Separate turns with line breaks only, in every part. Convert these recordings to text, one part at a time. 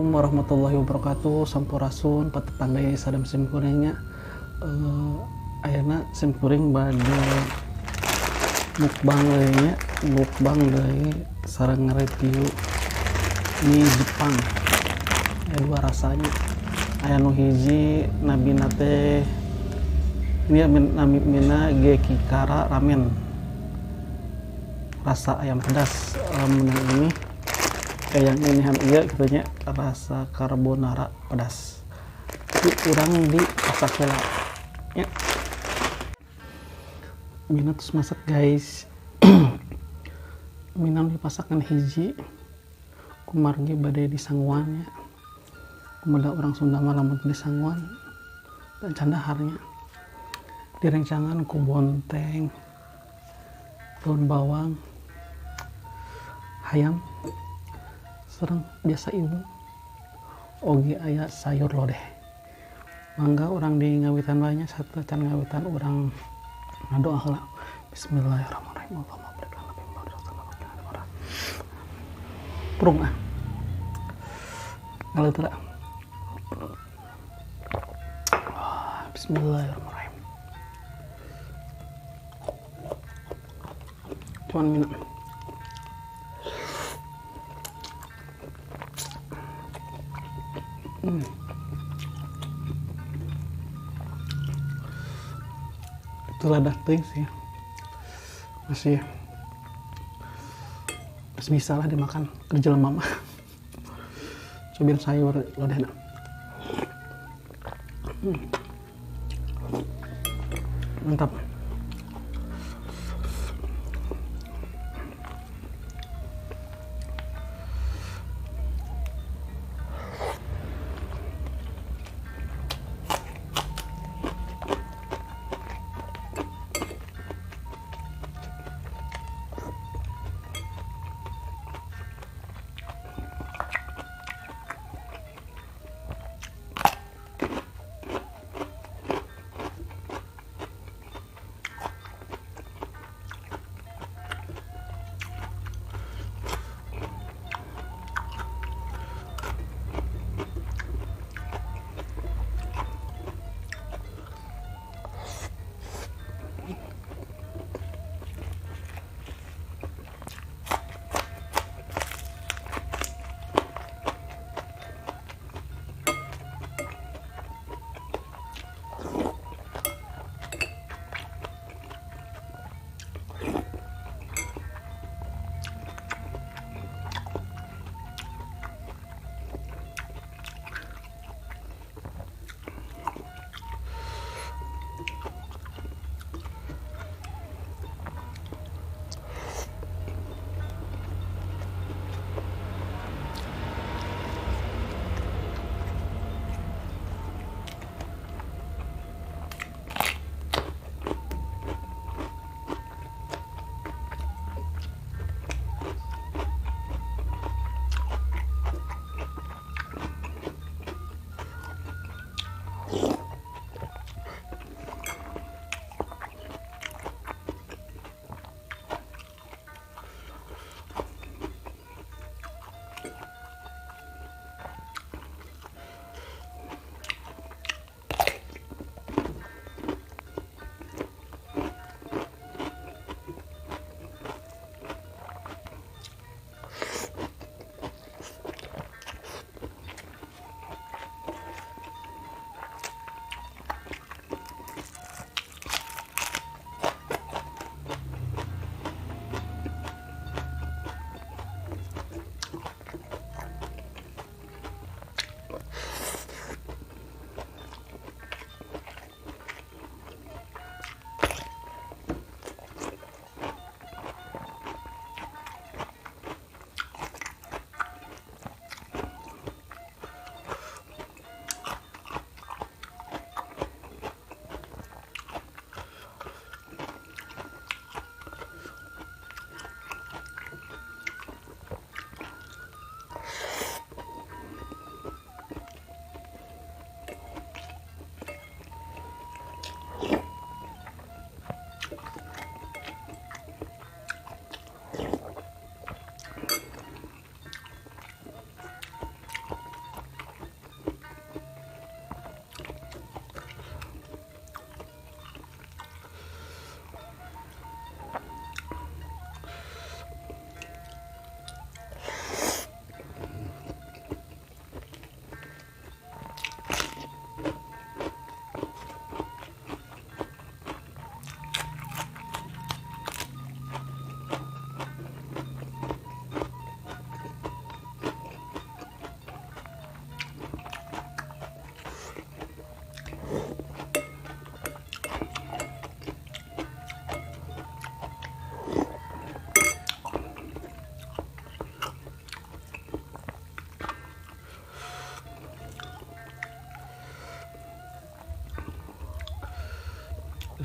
Assalamualaikum warahmatullahi wabarakatuh. Sampurasun patetangga sadam simkuringnya. Ayeuna simkuring bade mukbang deui nya, mukbang deui sareng nge-review mie Jepang. Aya dua rasanya. Aya nu hiji nabina teh ini namina Gekikara ramen. Rasa ayam pedas. Menang ini kayak yang ini han ieu kitu nya, rasa carbonara pedas. Tapi kurang dipasak heula nya. Mina terus masak guys. Mina dipasak ngan hiji kumargi bade disanguan nya. Kumaha orang Sunda mah lamun disanguan dan candaharnya. Direncangan ku bonteng, daun bawang, hayam, sareng biasa ibu, oge aya sayur lodeh. Mangga urang di ngawitan bae nya, satu can ngawitan urang ngadoa heula. Bismillahirrahmanirrahim. Allahumma barik lana fi ma razaqtana wa qina adzabannar. Purung ah. Ngaleut heula. Bismillahirrahmanirrahim. Cuman minum. Itu lada teuing sih. Masih bisa lah dimakan kerja mama. Cobain sayur lodehna. Mantap.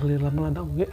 Lila lada oge.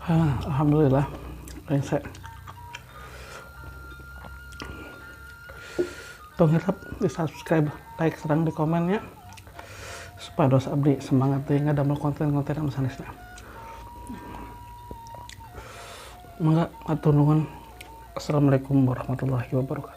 Alhamdulillah rese. Tong hilap di subscribe, like, sareng di komen ya, supados abdi semangat deui ngadamel konten-konten anu sanesna. Mangga, hatur nuhun. Assalamualaikum warahmatullahi wabarakatuh.